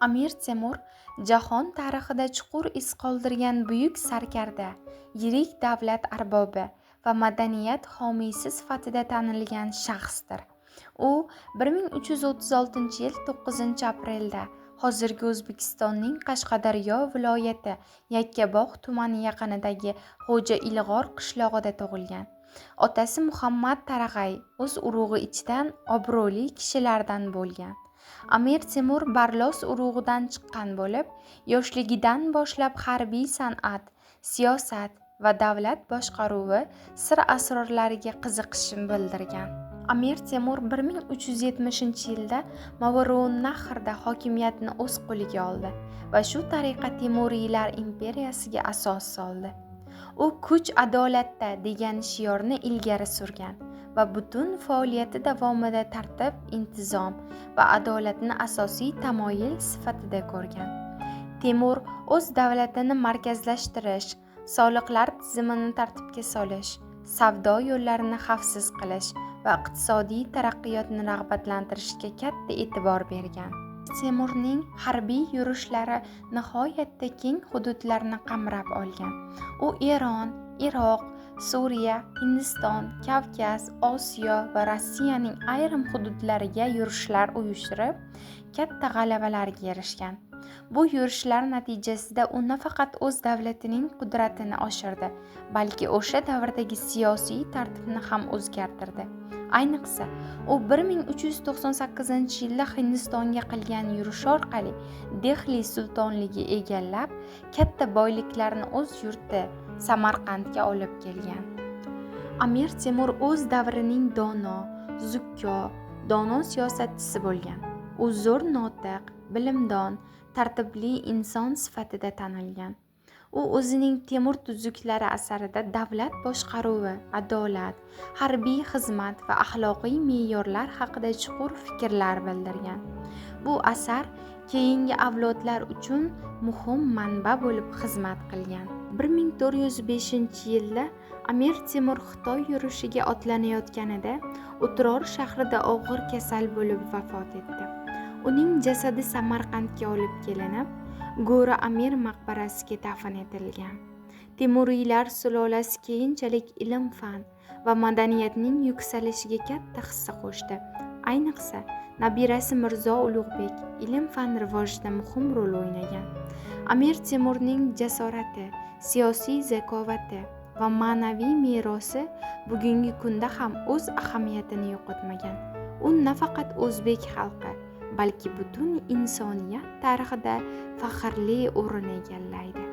Amir Temur jahon tarixida chuqur iz qoldirgan buyuk sarkarda, yirik davlat arbobi va madaniyat homiysi sifatida tanilgan shaxsdir. U 1336-yil 9-aprelda hozirgi O'zbekistonning Qashqadaryo viloyati Yakkabog' tumani yaqinidagi Xo'ja Ilg'or qishlog'ida tug'ilgan. Otasi Muhammad Tarag'ay o'z urug'i ichidan obro'li kishilardan bo'lgan. Amir Temur Barlos urug'idan chiqqan bo'lib, yoshligidan boshlab harbiy san'at, siyosat va davlat boshqaruvi sir asrorlariga qiziqish bildirgan. Amir Temur 1370-yilda Movarounnahrda hokimiyatni o'z qo'liga oldi va shu tariqa Temuriylar imperiyasiga asos soldi. U kuch adolatda degan shiorni ilgari surgan va butun faoliyati davomida tartib, intizom va adolatni asosiy tamoyil sifatida ko'rgan. Temur o'z davlatini markazlashtirish, soliqlar tizimini tartibga solish, savdo yo'llarini xavfsiz qilish va iqtisodiy taraqqiyotni rag'batlantirishga katta e'tibor bergan. Temurning harbiy yurishlari nihoyatda keng hududlarni qamrab olgan. U Eron, Iroq, Suriya, Hindiston, Kavkaz, Osiyo va Rossiyaning ayrim hududlariga yurishlar uyushtirib, katta g'alabalarga erishgan. Bu yurishlar natijasida u nafaqat o'z davlatining qudratini oshirdi, balki o'sha davrdagi siyosiy tartibni ham o'zgartirdi. Ayniqsa, u 1398-yilda Hindistonga qilgan yurishi orqali Dehli sultonligi egallab, katta boyliklarni o'z yurti Samarqandga olib kelgan. Amir Temur o'z davrining dono, zukko, dono siyosatchisi bo'lgan. U zo'r notiq, bilimdon, tartibli inson sifatida tanilgan. U o'zining Temur tuzuklari asarida davlat boshqaruvi, adolat, harbiy xizmat va axloqiy me'yorlar haqida chuqur fikrlar bildirgan. Bu asar keyingi avlodlar uchun muhim manba bo'lib xizmat qilgan. 1405-yilda Amir Temur Xitoy yurishiga otlanayotganida O'tror shahrida og'ir kasal bo'lib vafot etdi. Uning jasadi Samarqandga olib kelinib, Go'ri Amir maqbarasiga dafn etilgan. Temuriylar sulolasi keyinchalik ilm-fan va madaniyatning yuksalishiga katta hissa qo'shdi. Ayniqsa, nabirasi Mirzo Ulug'bek ilm-fan rivojida muhim rol o'ynagan. Amir Temurning jasorati, siyosiy zakovati va ma'naviy merosi bugungi kunda ham o'z ahamiyatini yo'qotmagan. U nafaqat o'zbek xalqi, balki butun insoniyat tarixida faxrli o'rin egallaydi.